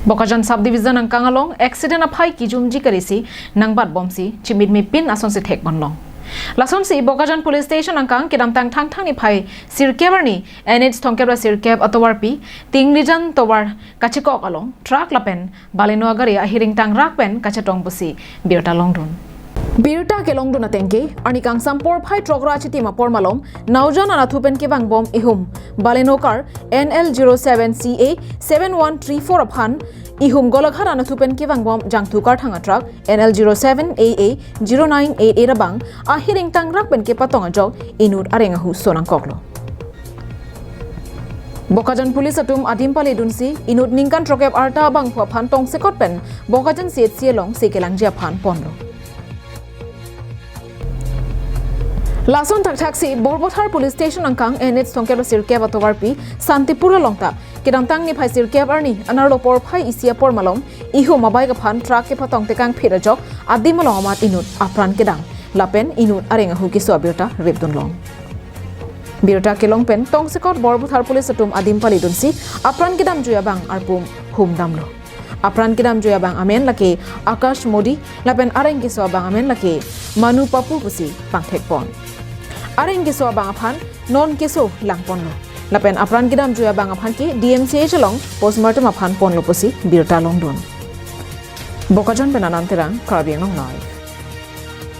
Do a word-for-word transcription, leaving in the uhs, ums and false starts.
Bokajan Sub Division angkang along accident aphai kijumji karisi nangbatbomsi chimit mipin asonsi thekponlong. Lasonsi Bokajan Police Station angkang kedamtang Thangthang niphai sirkep arni N H thomkep ra sirkep atovarpi Tingrijan tovar kachekok along truck lapen Baleno agari ahiring tangrak pen kachetong pusi birta longdun. Birta kelongdun atengke, arni kangsam porphai throk ra chitim apor malom, Naujan anatthu pen kevangbom ihum Baleno car N L zero seven C A seven one three four aphan ihum Golaghat anatthu pen kevangbom jangthu karthang atruck N L zero seven A A zero nine eight eight abang ahiring tangrak pen kepatong ajok inut areng ahu sonangkoklo. Bokajan Police atum adim paledunsi inut ningkan throkkep arta abangphu aphan tongsekot pen Bokajan C H C alongsi kelangji aphan ponlo. Lason thakthaksi Borbothar Police Station angkang N H thomkep ra sirkep atovarpi Santipur along ta kedamtang niphai sirkep arni anerlo porphai isi apor malom ihum a-bike aphan truck kepatong tekangphit ajok adim along amat inut apran kedam lapen inut areng ahu keso abirta ripdunlong. Birta kelong pen tongsekot Borbothar Police atum adim paledunsi apran kedamjui abang arpum humdamlo. Apran kedamjui abang amen lake Akash Modi lapen areng keso abang amen lake Manu Papu pusi pangthekpon. Areng keso abang aphan non keso langponlo. Lapen apran kedamjui abang aphan ke D M C H along postmortem aphan ponlo pusi birta longdun. Bokajan pen Anand Terang, Karbi Anglong Live.